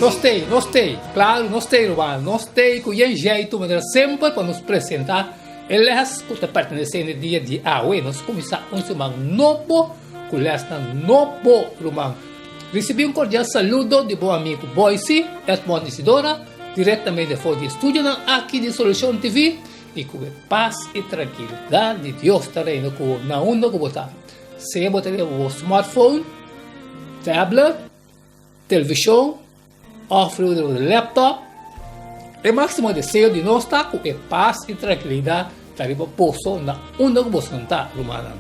Nos t'ei, nos t'ei, klaru nos t'ei ruman, nos t'ei ku yen jeitu manera semper pa nos presentá e lès ku ta pertenesé na e dia di awe. Nos kuminsá un siman nobo ku lèsnan nobo, ruman. Risibí un kordial saludo di bo amigu Boysie Edmond Isidora direktamente for di e studionan aki di Solucion TV i ku e pas i trankilidat di Dios ta reina ku bo na unda ku bo ta. Sea bo ta riba bo smartphone, tablet, televishon òf riba bo laptop, e máksimo deseo di nos ta ku e pas i trankilidat ta riba boso na unda ku boso ta, rumannan.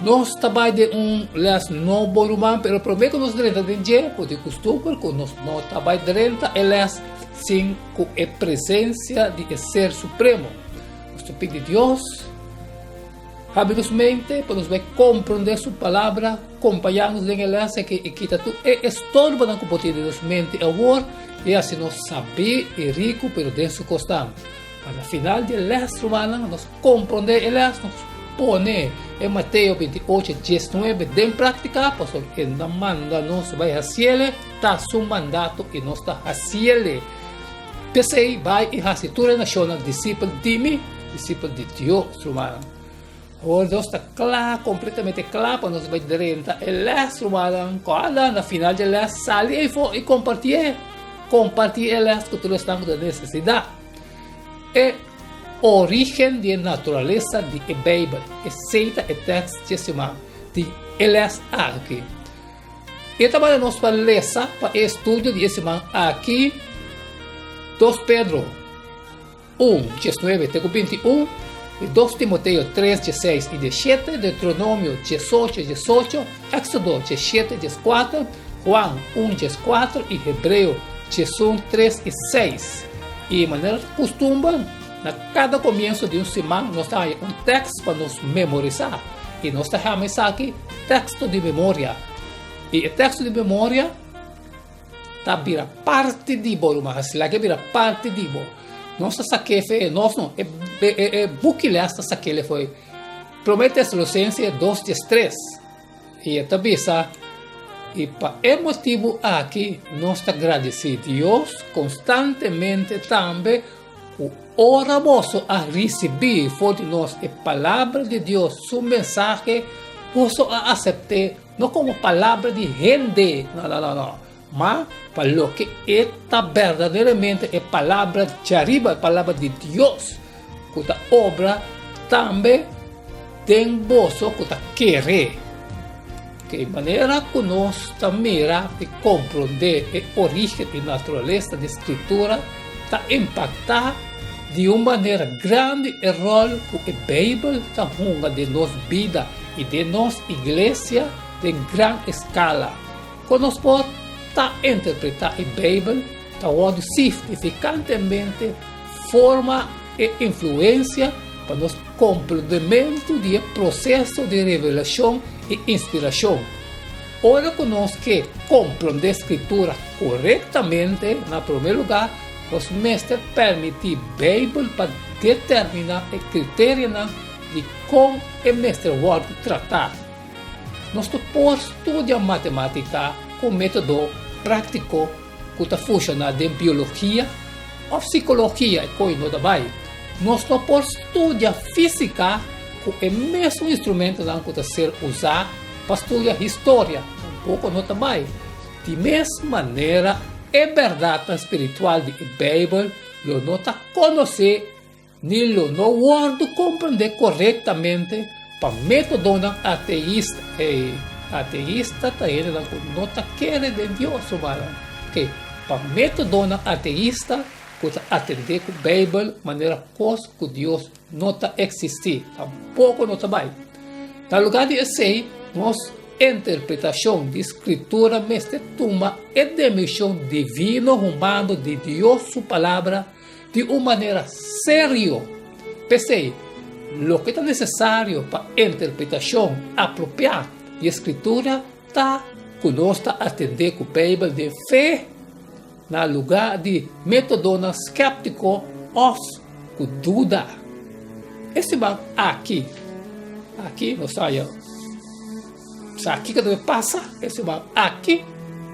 Nos ta bai den un lès nobo, ruman, pero promé ku nos drenta den dje, bo tin kustumber ku nos no ta bai drenta e lès sin ku e presensia di e Ser Supremo. Nos ta pidi Dios. Habri nos mente pa nos bai komprondé su palabra, kompañá nos den e lès aki i kita tur e estorbonan ku por tin den nos mente awor i hasi nos sabí i riku pero den su kosnan. Pa na final di e lès, rumannan, nos komprondé e lès, nos pone e Mateo 28, 19 den práktika, pasobra e no manda nos bai hasiele, ta su mandato i nos ta hasiele. P'esei, bai i hasi tur e nashonnan disipel di mi, disipel di Dios, rumannan. Awor nos ta kla, kompletamente kla pa nos bai drenta e lès, rumannan. Kòrda, na final di e lès, sali eifo i kompartié. Kompartí e lès ku tur esnan ku ta nesesidat. E orígen di e naturalesa di e Beibel. Esei ta e tèks dje siman di e lès aki. E tabata nos pa lesa pa e estudio di e siman aki, Dos Pedro un, diesnuebe te ku binti un, i Dos Timoteo tres, diesseis i diesshete, Deuteronomio diesocho, diesocho, Éxodo diesshete, dieskuater, Juan un, dieskuater i Hebreo diesun, tres i seis. I manera ta kustumber, na kada komienso di un siman nos ta haña un tèks pa nos memorisá, i nos ta hama esaki Teksto di memoria. I e teksto di memoria ta bira parti di bo, ruman. Hasi lak e bira parti di bo. Nos ta sak'é fe, nos no, e, e, e buki les ta sak'é foi. Promé Tesalonicense 2, 13. I e ta bisa, I pa e motibu aki nos ta gradisí Dios konstantemente tambe ku Ora boso a risibí for di nos e Palabra di Dios, su mensahe, boso a asept'é no komo palabra di hende, no, no, no, no, ma pa loke e ta berdaderamente, e Palabra djariba, e Palabra di Dios, ku ta obra tambe den boso ku ta kere. Ke manera ku nos ta mira i komprondé e orígen i naturalesa di Skritura ta impaktá di un manera grandi e ròl ku e Beibel ta hunga den nos bida i den nos iglesia den gran eskala. Kon nos por ta interpretá e Beibel ta wòrdu signifikantemente forma e influensia pa nos komprendementu di e proseso di revelashon i inspirashon. Ora ku nos ke komprendé Skritura korektamente, na promé lugá nos mester permití Beibel pa determiná e kriterionan di kon e mester wòrdu tratá. Nos no por studia matemátika ku método práktiko ku ta funshoná den biologia òf sikologia, e koi no ta bai. Nos no por studia físika ku e mesun instrumentonan ku ta ser usá pa studia historia, tampoko no ta bai. Di mes manera, e bèrdatnan spiritual di e Beibel lo no ta konosé ni lo no wòrdu komprendé korektamente pa métodonan ateista. Ey, ateista ta hendenan ku no ta kere den Dios, rumannan. Oke, pa métodonan ateista ku ta atendé ku Beibel manera kos ku Dios no ta eksistí, tampoko no ta bai. Na lugá di esei, nos interpretashon di Skritura mester tuma e dimenshon divino-humano di Dios su Palabra di un manera serio. P'esei, loke ta nesesario pa interpretashon apropiá di e Skritura ta ku nos ta atendé ku Beibel den fe na lugá di métodonan skèptiko òf ku duda. E siman aki, aki nos ta haña sa kiko debe pasa e siman aki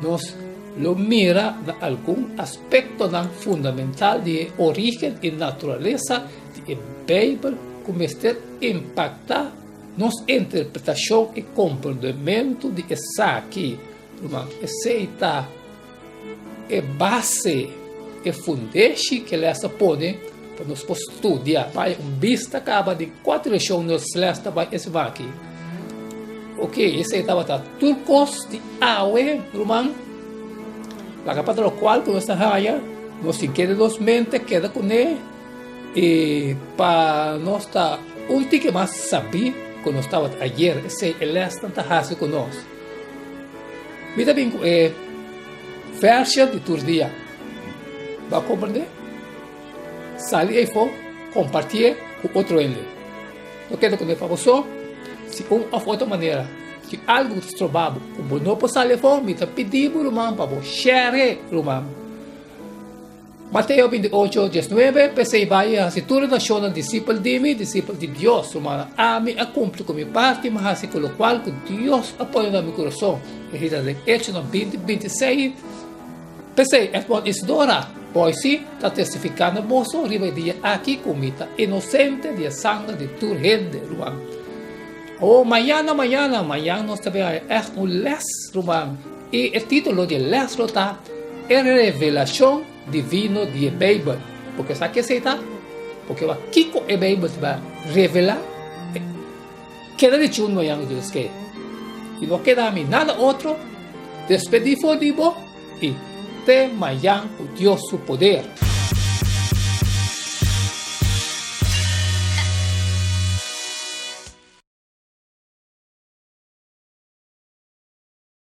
nos. lo mira na algun aspektonan fundamental di e orígen i naturalesa di e Beibel ku mester impaktá nos interpretashon i komprendementu di esaki. Ruman, esei ta e base, e fundeshi ku e les ta pone pa nos por studia. Bai un bista kaba di kua direkshon nos les ta bai e siman aki. Ok, esei tabata tur kos di awe, ruman. Laga pa ta lokual ku nos ta haya, nos tin keda nos mente, keda kuné i pa nos ta un tiki mas sabí ku nos tabata ayer. Esei e lesnan ta hasi ku nos. Mi ta bin ku e version di tur dia. Bo a komprendé? Sali eifo, kompartié ku otro hende. No keda ku pa bo so, si un òf otro manera tin algu ku ta stroba bo ku bo no por sali afó, mi ta pidi bo ruman pa bo share ruman. Mateo 28, 19, P'esei bai i hasi tur e nashonnan disipel di mi, disipel di Dios. Rumannan, ami a kumpli ku mi parti, mi a hasi ku lokual ku Dios a pone na mi kurason. E hita den Echonan 20, 26. P'esei, Edmond Isidora, Boise ta testifiká na boso riba e dia aki ku mi ta inosente di e sanger di tur hende, ruman. Awor, mañana, mañana, mañan nos ta bin haña ègt un lès, ruman, i e título di e lès lo ta E Revelashon Divino di e Beibel. Bo ke sa ke esei ta? Bo ke wak kiko e Beibel ta bai revelá? Keda di chun mañan Dios ke. I no keda mi nada otro, despedí for di bo i te mañan ku Dios su poder.